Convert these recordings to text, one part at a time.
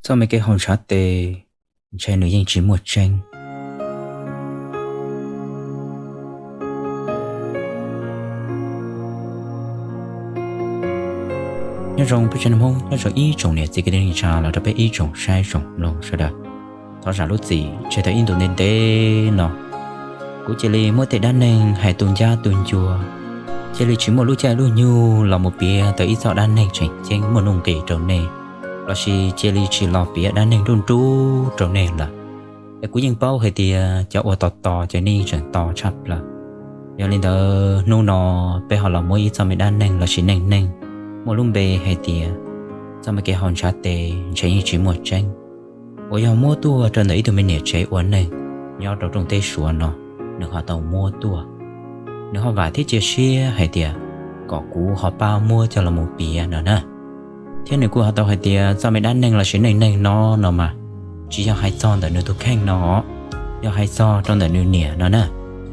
Txoj me kev haus ntshav tes, ntshai nws yeej tsis muaj tseeb. Nyob zoo peb tsev neeg Hmoob, nyob zoo ib tsoom niam txiv kwv tij neej tsa los rau peb ib tsoom saib tsoom mloog sawv daws. Thov zam lub txim tseg tau ib ntu ntev ntev no, kuv cia li muab tej dab neeg hais tu ncab tu ncua, cia li tsis muaj lub caij lub nyoog los mus piav tau ib txoj dab neeg tseem ceeb muaj nuj nqis rau nej, lossis cia li tsis los piav dab neeg nruj nrub rau nej lawm. Es kuv yeej paub hais tias cov ua tos tos ces nej yeej tseem tos tshaj plaws. Yog li ntawd hnub no peb ho los muab ib txoj me dab neeg lossis neej neeg muaj lub npe hais tias txoj me kev haus ntshav tes ntshai yeej tsis muaj tseeb, uas yog muab tuaj rau ntawm ib tug me niam tsev ua neeg nyob rau rooj teb Suav no, nws ho tau muab tuaj. Nws ho vam thiab cia siab hais tias kom kuv ho pab muab coj los mus piav no na. Thiab nws kuj ho tau hais tias txoj me dab neeg lossis neej neeg no no mas tsis yog hais txog ntawm nws tus kheej no, yog hais txog rau ntawm nws niam no na.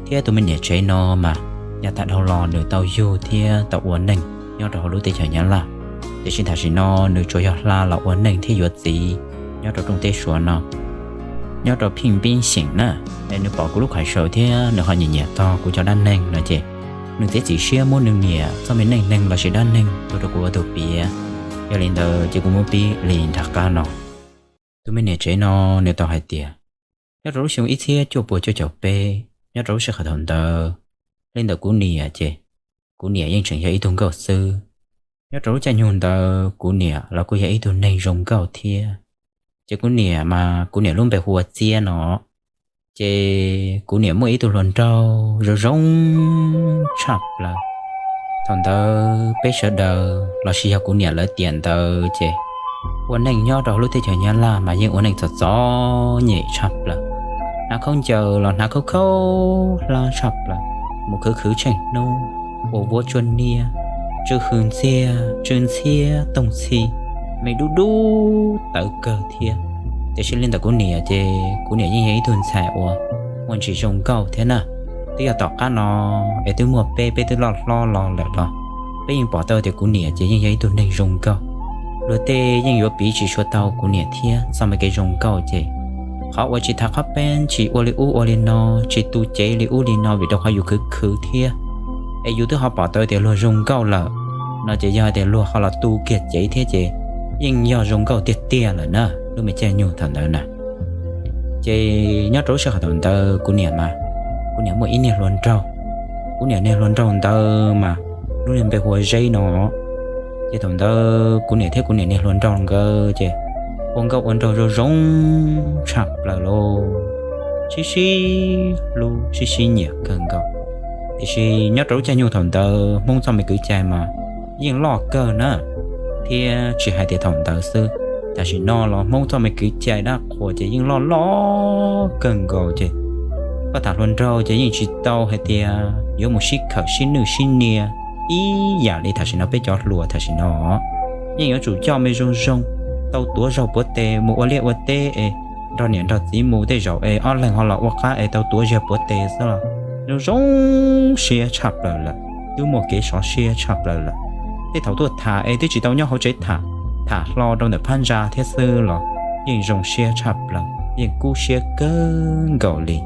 Thiab tus me niam tsev no mas yav tag dhau los nws tau yug thiab tau ua neej nyob rau hauv lub teb chaws Nyab Laj, tiam sis tam sim no nws tsuas yog hla los ua neej thiab yuav txiv nyob rau rooj teb Suav no, nyob rau Phij Npib xeem na. Es nws pom kuv lub qhais saw thiab nws ho nyiam nyiam tog kuv cov dab neeg no ces nws txiav txim siab muab nws niam txoj me neej neeg lossis dab neeg tuaj rau kuv ua tus piav. Yog li ntawd ces kuv muab pib li nram qab no. Tus me niam tsev no nws tau hais tias nyob rau lub xyoo ib txhiab cuaj puas cuaj caum peb, nyob rau lub sij hawm thaum ntawd, li ntawm kuv niam ces kuv niam yeej tseem yog ib tug nkauj xwb. Nyob rau lub caij nyoog ntawd kuv niam los kuj yog ib tug neeg zoo nkauj thiab. Ces kuv niam mas kuv niam lub npe hu ua Txiab no. Ces kuv niam muaj ib tug hluas nraug zoo zoo tshaj plaws. Thaum ntawd peb sawv daws lossis yog kuv niam lawv tiam ntawd ces ua neej nyob rau hauv lub teb chaws Nyab Laj mas yeej ua neej txom txom nyem tshaj plaws. Hnav khaub ncaws los hnav khaub khaub hlab tshaj plaws, mus khwv khwv tsheej hnub, ua vuab tsuab niab, tsw hws ntxiag tsw ntxhiab tooj txhij, me dub dub tawv kawg thiab. Tiam sis li ntawm kuv niam ces kuv niam yeej yog ib tug ntxhais uas muaj ntsis zoo nkauj thiab na. Twb yog tom qab no es twb muaj peb, peb twb loj hlob los lawm los peb yeej pom tau tias kuv niam ces yeej yog ib tug neeg zoo nkauj. Luag tej yeej yuav piv tsis tshua tau kuv niam thiab txoj me kev zoo nkauj ces qhov uas tsis tham qhov peb tsis ua li ub ua li no, tsis tu cev li ub li no vim rau qhov yus khwv khwv thiab. Es yus twb ho pom tau tias luag zoo nkauj lawm no ces yog hais tias luag ho los tu kiag cev thiab ces yeej yog zoo nkauj tiag tiag lawm na, lub me caij nyoog thaum ntawd na. Ces nyob rau lub sij hawm thaum ntawd kuv niam mas, kuv niam muaj ib niag hluas nraug. Kuv niam niag hluas nraug ntawd mas lub niag npe hu ua Zeb no. Ces thaum ntawd kuv niam thiab kuv niam niag hluas nraug nkawd ces ua nkauj ua nraug zoo zoo tshaj plaws lauj, sib sib hlub sib sib nyiam kawg nkaus. Tiam sis nyob rau lub caij nyoog thaum ntawd Hmoob txoj me kwv cai mas yeej loj kawg na, thiab tsis hais tias thaum ntawd xwb, tam sim no los Hmoob txoj me kwv cai dab qhuas ces yeej loj loj kawg nkaus ces koj tham hluas nraug ces yeej tsis tau hais tias yuav mus sib khawm sib nwj sib nias ib yam li tam sim no peb cov hluas tam sim no. Yeej yuav tsum coj me zoo zoo, tau tuav zaug puav tes mus ua liaj ua teb es nrog niam nrog txiv mus tej zaum es ob leeg ho los ua qab es tau tuav ziag puav tes xwb los zoo zoo siab tshaj plaws lawm, twb muaj kev sov siab tshaj plaws lawm. Tej thaum tuaj tham es twb tsis tau nyob hauv tsev tham, tham hlo rau ntawm phab ntsa thiab xwb los yeej zoo siab tshaj plaws, yeej kub siab kawg nkaus li.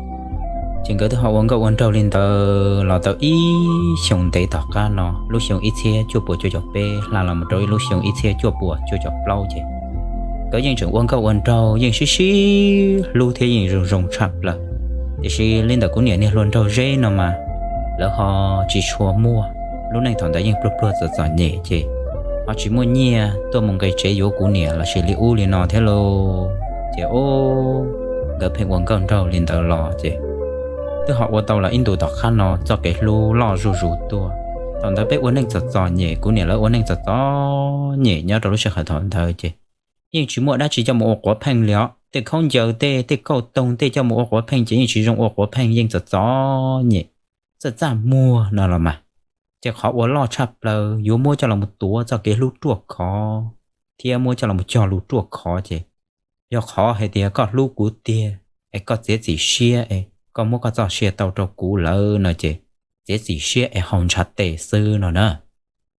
Ces nkawd twb ho ua nkauj ua nraug li ntawd los tau ib xyoo ntev tom qab no, lub xyoo ib txhiab cuaj puas cuaj caum peb hla los mus rau ib lub xyoo ib txhiab cuaj puas cuaj caum plaub ces nkawd yeej tseem ua nkauj ua nraug yeej sib sib hlub thiab yeej zoo zoo tshaj plaws. Tiam sis li ntawm kuv niam niag hluas nraug Zeb no mas lawv ho tsis tshua muaj, lub neej thaum ntawd yeej pluag pluag txom txom nyem ces ho tsis muaj nyiaj tuaj mus nqis tsev yuav kuv niam lossis li ub li no thiab lauj. Ces o, nkawd pheej ua nkauj nraug li ntawd los ces twb ho ua tau los ib ntus tom qab no txoj kev hlub loj zuj zus tuaj. Thaum ntawd peb ua neej txom txom nyem, kuv niam lawv ua neej txom txom nyem nyob rau lub sij hawm thaum ntawd ces yeej tsis muaj dab tsi coj mus ua quav pheej li os. Tej khaub ncaws tej, tej kauj toog tej coj mus ua quav pheej ces yeej tsis zoo ua quav pheej, yeej txom txom nyem, txaj txaj muag no los mas. Ces qhov uas loj tshaj plaws yuav muab coj los mus tuav txoj kev hlub ruaj khov thiab muab coj los mus cog lus ruaj khov ces yog qhov hais tias koj hlub kuv tiag es koj txiav txim siab es koj muab koj txoj sia tau rau kuv lawm no ces txiav txim siab es haus ntshav tes xwb no na.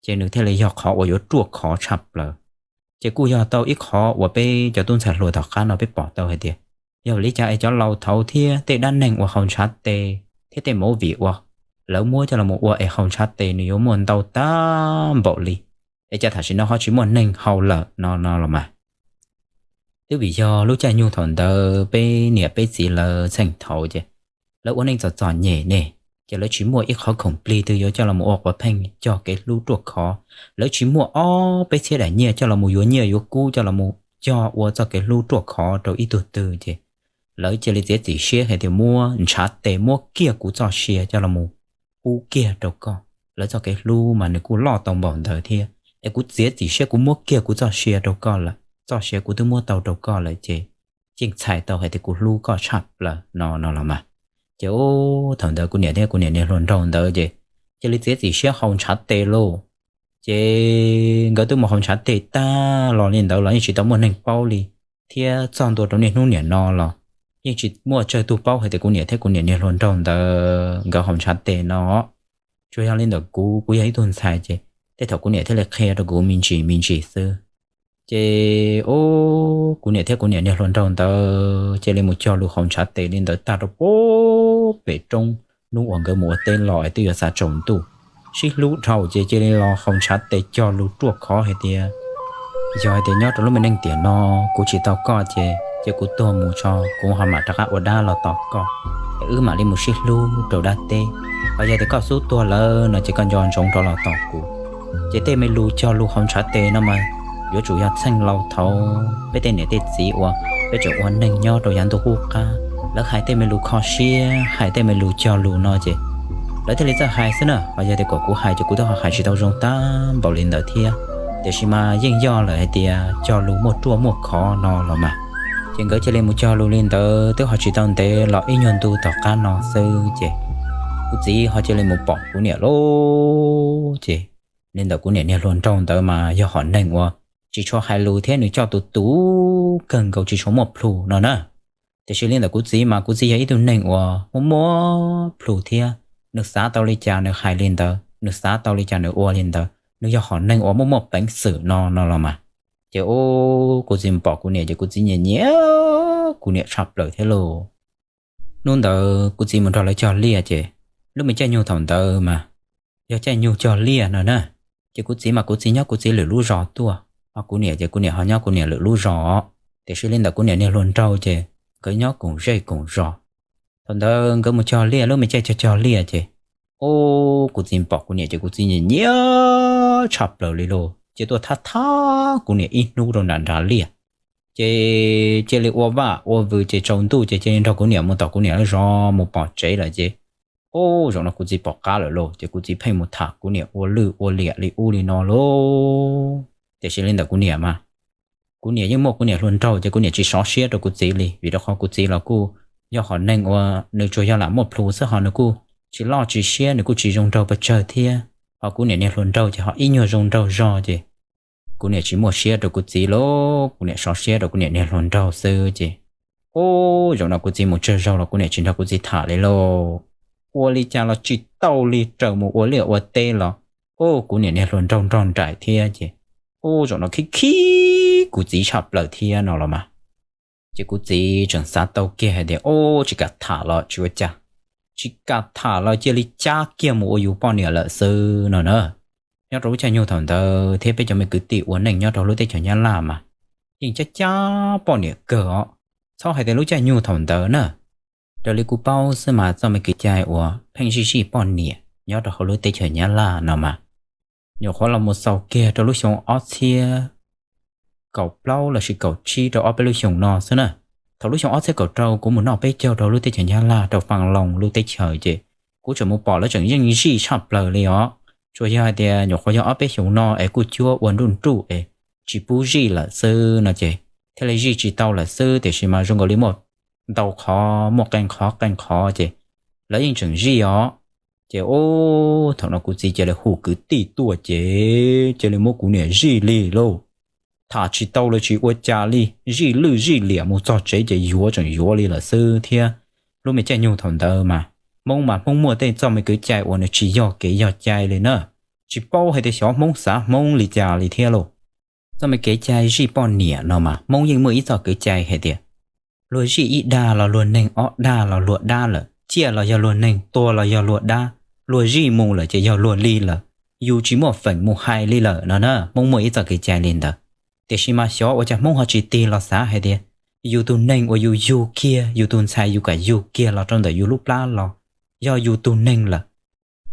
Ces nws thiaj li yog qhov uas yuav ruaj khov tshaj plaws. Ces kuj yog tau ib qhov uas peb cov tub ntxhais hluas tom qab no peb pom tau hais tias yog vim li cas es cov laus thaud thiab tej dab neeg uas haus ntshav tes thiab tej movie uas lawv muab coj los mus ua es haus ntshav tes nws yuav muaj ntau tag npaum li, es cas tam sim no ho tsis muaj neeg haus lawm no no los mas. Twb vim yog lub caij nyoog thaum ntawd peb niam peb txiv lawv txheej thaud ces lawv ua neej txom txom nyem ne, ces lawv tsis muaj ib qhov khoom plig twg yuav coj los mus ua quav pheej cog kev hlub ruaj khov. Lawv tsis muaj ob peb txhiab daim nyiaj coj los mus yuav nyiaj yuav kub coj los mus cog ua txoj kev hlub ruaj khov rau ib tug twg ces lawv cia li txiav txim siab hais tias muab ntshav tes muab kiag kuv txoj sia coj los mus pub kiag rau koj. Lawv txoj kev hlub mas nws kuj loj tau npaum ntawd thiab es kuv txiav txim siab kuv muab kiag kuv txoj sia rau koj lawm, txoj sia kuv twb muab tau rau koj lawm ces yeej txhais tau hais tias kuv hlub koj tshaj plaws no no los mas. Ces thaum ntawd kuv niam thiab kuv niam niag hluas nraug ntawd ces cia li txiav txim siab haus ntshav tes lauj. Ces nkawd twb mus haus ntshav tes tag los li ntawd los yeej tsis tau muaj neeg paub li, thiab txog ntua rau niaj hnub niam no los yeej tsis muaj tsawg tug paub hais tias kuv niam thiab kuv niam niag hluas nraug ntawd nkawd haus ntshav tes no. Tsuas yog li ntawm kuv, kuv yog ib tug ntxhais ces tej thaum kuv niam thiaj li qhia rau kuv me ntsis me ntsis xwb. Ces kuv niam thiab kuv niam niag hluas nraug ntawd cia li mus cog lus haus ntshav tes li ntawd tag rau pem roob. Hnub uas nkawd mus ua teb los es twb yuav xav tsaus ntuj, sib hlub dhau ces cia li los haus ntshav tes cog lus ruaj khov hais tias yog hais tias nyob rau lub me neej tiam no kuv tsis tau koj ces cia kuv tuag mus tso kuv ho mam rov qab ua dab los tos koj, es wb mam li mus sib hlub rau dab teb. Ho yog tias koj xub tuag lawm no ces koj nco ntsoov rov los tos kuv. Ces tej me lus cog lus haus ntshav tes no mas yuav tsum yog txheej laus thaud peb tej niam tej txiv uas peb tseem ua neeg nyob rau yav ntuj qub qab, lawv hais tej me lus kho siab hais tej me lus cog lus no ces lawv thiaj li txawj hais xwb na. Ho yog tias kom kuv hais ces kuv twb ho hais tsis tau zoo tag npaum li ntawd thiab, tiam sis mas yeej yog lawm hais tias cog lus muaj ruaj muaj khov no los mas. Ces nkawd cia li mus cog lus li ntawd twb ho tsis tau ntev los ib nyuag ntu tom qab no xwb ces kuv txiv ho cia li mus pom kuv niam lauj. Ces li ntawm kuv niam niag hluas nraug ntawd mas yog hom neeg uas tsis tshua hais lus thiab nws coj tus tus kawg nkaus tsis tshua muaj plhus no na. Tiam sis li ntawm kuv txiv mas kuv txiv yog ib tug neeg uas muaj muaj plhus thiab, nws xav tau li cas nws hais li ntawd, nws xav tau li cas nws ua li ntawd, nws yog hom neeg uas muaj muaj peev xwm no no los mas. Ces kuv txiv mus pom kuv niam ces kuv txiv nyiam nyiam kuv niam tshaj plaws thiab lauj. Hnub ntawd kuv txiv mus nrog lawv cog liaj ces lub me caij nyoog thaum ntawd mas yog caij nyoog cog liaj no na. Ces kuv txiv mas kuv txiv nyob kuv txiv lwm lub zos tuaj, ho kuv niam ces kuv niam ho nyob kuv niam lwm lub zos. Tiam sis li ntawm kuv niam niag hluas nraug ces nkawd nyob koom zej koom zos. Thaum ntawd nkawd mus cog liaj, lub me caij cog cog liaj ces, o, kuv txiv pom kuv niam ces kuv txiv nyiam nyiam tshaj plaws li lauj, ces tuaj thab thab kuv niam ib hnub rau nram nrad liaj. Ces cia li ua vaj ua vws ces tsaus ntuj ces cia li nrog kuv niam mus tom kuv niam lawv zos mus pom tsev lawm ces, o, zaum no kuv txiv pom qab lawm lauj, ces kuv txiv pheej mus tham kuv niam ua lwj ua liam li ub li no lauj. Tiam sis li ntawm kuv niam mas kuv niam yeej muaj kuv niam hluas nraug ces kuv niam tsis sov siab rau kuv txiv li, vim rau qhov kuv txiv los kuj yog hom neeg uas nws tsuas yog lam muaj plhus xwb ho nws kuj tsis loj tsis siab, nws kuj tsis zoo nraug pes tsawg thiab. Ho kuv niam niag hluas nraug ces ho ib nyuag zoo nraug zog ces kuv niam tsis muaj siab rau kuv txiv lauj, kuv niam sov siab rau kuv niam niag hluas nraug xwb ces, o, zaum no kuv txiv mus tsawg zaug los kuv niam tsis nrog kuv txiv tham li lauj. Ua li cas los tsis tau li, raws mus ua liaj ua teb los, o, kuv niam niag hluas nraug nrog nraim thiab ces, o, zaum no khib khib kuv txiv tshaj plaws thiab no los mas. Ces kuv txiv tseem xav tau kiag hais tias, o, tsis kam tham los tsis ua cas, tsis kam tham los cia li cab kiag mus ua yus poj niam lawm xwb no na. Nyob rau lub caij nyoog thaum ntawd thiab peb cov me kwv tij ua neej nyob rau lub teb chaws Nyab Laj mas yeej cab cab poj niam kawg os. Txhob hais tias lub caij nyoog thaum ntawd na, raws li kuv paub xwb mas txoj me kwv cai uas pheej zij zij poj niam nyob rau hauv lub teb chaws Nyab Laj no mas nyuam qhuav los mus xaus kiag rau lub xyoo ob txhiab kaum plaub lossis kaum tsib rau ob peb lub xyoos no xwb na. Thaum lub xyoo ob txhiab kaum rau kuv mus noj peb caug rau lub teb chaws Nyab Laj rau Faj Loos lub teb chaws ces kuv tseem mus pom lawv tseem yeej zij tshaj plaws li os. Tsuas yog hais tias nyuam qhuav yog ob peb xyoos no es kuj cuab ua nruj nruj es tsis pub zij lawm xwb no ces thiaj li zij tsis tau lawm xwb, tiam sis mas zoo nkaus li muaj ntau qhov, muaj qee qhov qee qhov ces lawv yeej tseem zij os. Ces, o, thaum no kuv txiv cia li hu kwv tij tuaj ces cia li muab kuv niam zij li lauj. Tham tsis tau los tsis ua cas li, zij lwj zij liam mus txog tsev ces yuav tseem yuav li lawm xwb thiab. Lub me caij nyoog thaum ntawd mas Hmoob mas Hmoob muaj tej txoj me kwv cai uas nws tsis yog kev yog cai li na. Tsis paub hais tias xyov Hmoob xav Hmoob li cas li thiab lauj. Txoj me kev cai zij poj niam no mas Hmoob yeej muaj ib txoj kev cai hais tias, luag zij ib dag los luag neeg, ob dag los luag dab lawm, ciaj los yog luag neeg, tuag los yog luag dab, luag zij mus lawm ces yog luag li lawm, yus tsis muaj feem mus hais li lawm no na. Hmoob muaj ib txoj kev cai li ntawd. Tiam sis mas xyov ua cas Hmoob ho tsis tig los xav hais tias, yus tus neeg uas yus yug kiag, yus tus ntxhais yus kam yug kiag los rau ntawm yus lub plab los, yog yus tus neeg lawm,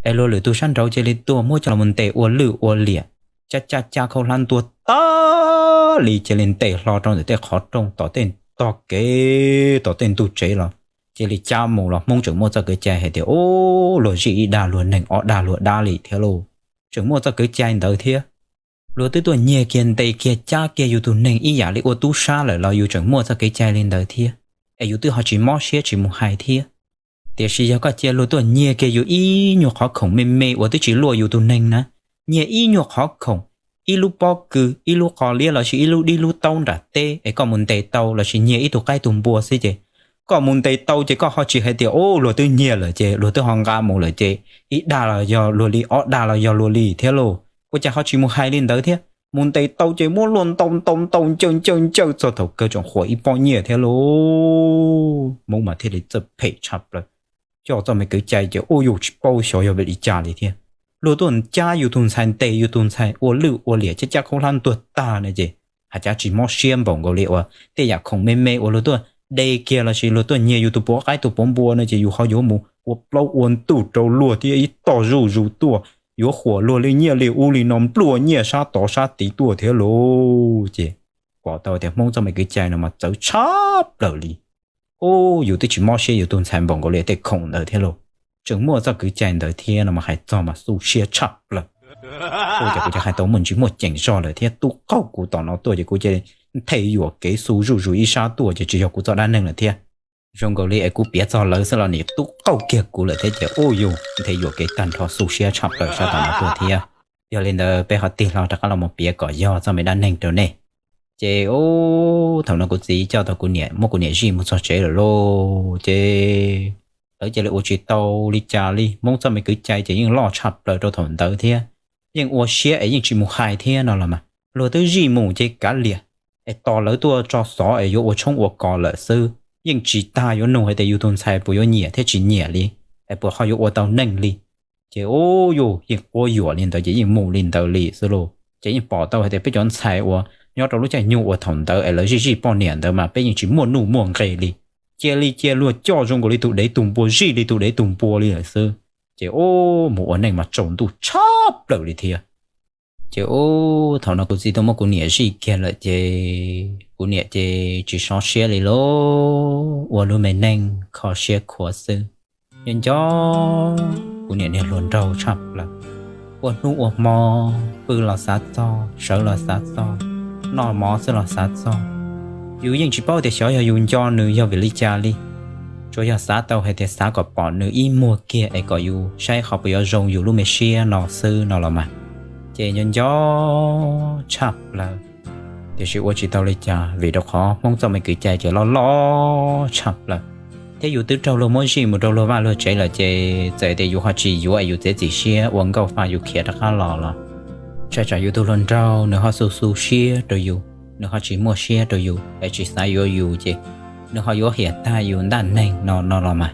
es luag lwm tus sab nraud cia li tuaj muab coj los ntes ua lwj ua liam, cab cab cab khaub hlab ntua tag li cia li ntes hlo rau ntawm tej qhov rooj, tom tej tog kev, tom tej ntug tsev los cia li cab mus los Hmoob tseem muaj txoj kev cai hais tias, ub, luag zij ib dag luag neeg, ob dag luag dab li thiab lauj. Tseem muaj txoj kev cai ntawd thiab. Luag twb tuaj nyiag kiag, ntes kiag, cab kiag yus tus neeg ib yam li ua tub sab lawm los yus tseem muaj txoj kev cai li ntawd thiab, es yus twb ho tsis mob siab tsis mus hais thiab. Tiam sis yog koj cia luag tuaj nyiag kiag yus ib nyuag qhov khoom me me uas twb tsis luaj yus tus neeg na, nyiag ib nyuag qhov khoom, ib lub pob kws, ib lub qos liab lossis ib lub dib lub taub nram teb es koj mus ntes tau lossis nyiag ib tug qaib tug npua xwb ces, koj mus ntes tau ces koj ho tsis hais tias, ub, luag twb nyiag lawm ces luag twb ho nqa mus lawm ces ib dag los yog luag li, ob dag los yog luag li thiab lauj. Ua cas ho tsis mus hais li ntawd thiab? Mus ntes tau ces muab luag ntaus ntaus ntaus ncawg ncawg ncawg txog thaum kawg tseem qhuas ib pob nyiaj thiab lauj. Hmoob mas thiaj li txawj phem tshaj plaws. Coj txoj me kev cai ces ua yus tsis paub xyov yog vim li cas li thiab. Luag tuaj cab yus tus ntxhais, ntes yus tus ntxhais ua lwj ua liam, cab cab khaub hlab ntuag tag no ces hais cas tsis mob siab npaum nkaus li uas tej yam khoom me me uas luag tuaj de kiag lossis luag tuaj nyiag yus tus puav qaib tus puav npua no ces yus ho yuav mus ua plaub ua ntug rau luag thiab ib tog zuj zus tuaj, yuav qhuas luag li nyiaj li ub li no, nplua nyiaj sab tod sab tid tuaj thiab lauj. Ces pom tau tias Hmoob txoj me kev cai no mas txawv tshaj plaws li. Ub, yus twb tsis mob siab yus tus ntxhais npaum nkaus li tej khoom ntawd thiab lauj, tseem muaj txoj kev cai ntawd thiab no mas hais txog mas xu siab tshaj plaws. Ub, ces kuv cov hais tau muaj ntsis muaj ceem zog lawm thiab, tub qaug kuv tom no tuaj ces kuv cia li nthe yuam kev xu zuj zus ib sab tuaj ces tsis yog kuv txoj dab neeg lawm thiab. Zoo nkaus li es kuv piav txog lawv xwb los nim tub qaug kiag kuv lawm thiab ces ub yus nthe yuam kev tag nrho xu siab tshaj plaws sab tom no tuaj thiab. Yog li ntawd peb ho tig hlo rov qab los mus piav kom yog txoj me dab neeg rau nej. Ces ub, thaum no kuv txiv coj tau kuv niam, muab kuv niam zij mus txog tsev lawm lauj. Ces lawv cia li ua tsis tau li cas li. Hmoob txoj me kev cai ces yeej loj tshaj plaws rau thaum ntawd thiab, yeej ua siab es yeej tsis mus hais thiab no los mas, luag twb zij mus ces kav liam, es tos lawv tuaj tso xov es yuav ua tshoob ua kos lawm xwb, yeej tsis tas yuav nug hais tias yus tus ntxhais puas yuav nyiam thiab tsis nyiam li, es puas ho yuav ua tau neej li. Ces ub yus yeej quab yuam li ntawd ces yeej mus li ntawd li xwb lauj. Ces yeej pom tau hais tias peb cov ntxhais uas nyob rau lub caij nyoog uas thaum ntawd es lawv zij zij poj niam ntawd mas peb yeej tsis muaj nuj muaj nqis li. Cia li cia luag coj zoo nkaus li tus dev tus npua, zij li tus dev tus npua li lawm xwb. Ces ub, mus ua neej mas tsaus ntuj tshaj plaws li thiab. Ces ub, thaum no kuv txiv tuaj muab kuv niam zij kiag lawm ces kuv niam ces tsis sov siab li lauj, ua lub me neej kho siab khuav xwb. Nco nco kuv niam niag hluas nraug tshaj plaws, ua hnub ua hmo, pw los xav txog, sawv los xav txog, noj mov xwb los xav txog. Yus yeej tsis paub tias xyov yog yus nco nws yog vim li cas li, tsuas yog xav tau hais tias xav kom pom nws ib muag kiag es kom yus saib qhov puas yuav zoo yus lub me siab no xwb no los mas. Ces nco nco tshaj plaws, tiam sis ua tsis tau li cas vim rau qhov Hmoob txoj me kev cai ces loj loj tshaj plaws, thiab yus twb raug luag muab zij mus rau luag vaj luag tsev lawm ces txawm tias yus ho tsis yuav es yus txiav txim siab ua nkauj fa yus khiav rov qab los los, ntshai tsam yus tus hluas nraug nws ho xu xu siab rau yus, nws ho tsis muaj siab rau yus es tsis xav yuav yus ces nws ho yuav hiam tag yus ntaj neeg no no los mas.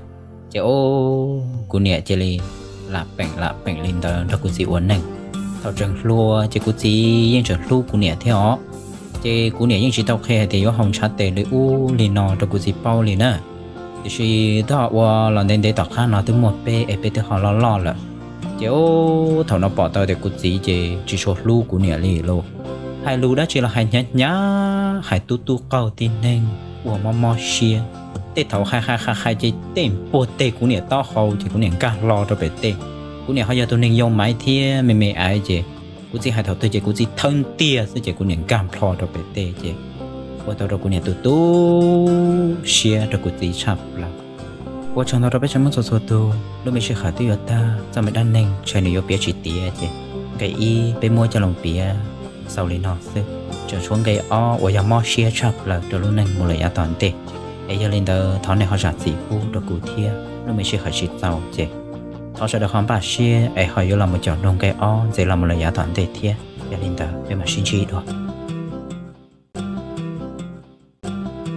Ces ub, kuv niam cia li lam peem lam peem li ntawd nrog kuv txiv ua neej. Thaum tseem hluas ces kuv txiv yeej tseem hlub kuv niam thiab os. Ces kuv niam yeej tsis tau qhia hais tias yuav haus ntshav tes li ub li no rau kuv txiv paub li na. Tiam sis twb ho ua los ntev ntev tom qab no twb muaj peb es peb twb ho loj loj lawm. Ces ub, thaum no pom tau tias kuv txiv ces tsis tshua hlub kuv niam li lauj. Hais lus dab tsi los hais hnyav hnyav, hais tub tub qaug tib neeg, ua mob mob siab. Tej thaum hais hais hais hais ces tej puag teg kuv niam taub hau ces kuv niam nkag hlo rau pem tej. Kuv niam ho yog tus neeg yoo maiv thiab me me aiv ces kuv txiv hais thaum twg ces kuv txiv thawb ntiag xwb ces kuv niam nkag nplho rau pem tej ces ua tau rau kuv niam tu tu siab rau kuv txiv tshaj plaws. Ua tsaug ntau rau peb tsoom mloog txhua txhua tus, lub me sij hawm twb yuav tag, txoj me dab neeg ntshe nws yuav piav tsis tiav ces nqe ib peb muab coj los piav xaus li no xwb. Tseem tshuav nqe ob uas yog mob siab tshaj plaws rau lub neej mus lawm yav tom ntej. Es yog li ntawd thov nej ho zam txim pub rau kuv thiab, lub me sij hawm tsis txaus ces thov sawv daws ho npaj siab es ho yuav los mus caum nrog nqe ob ntxiv los mus lawm yav tom ntej thiab. Yog li ntawd peb mam sib ntsib dua.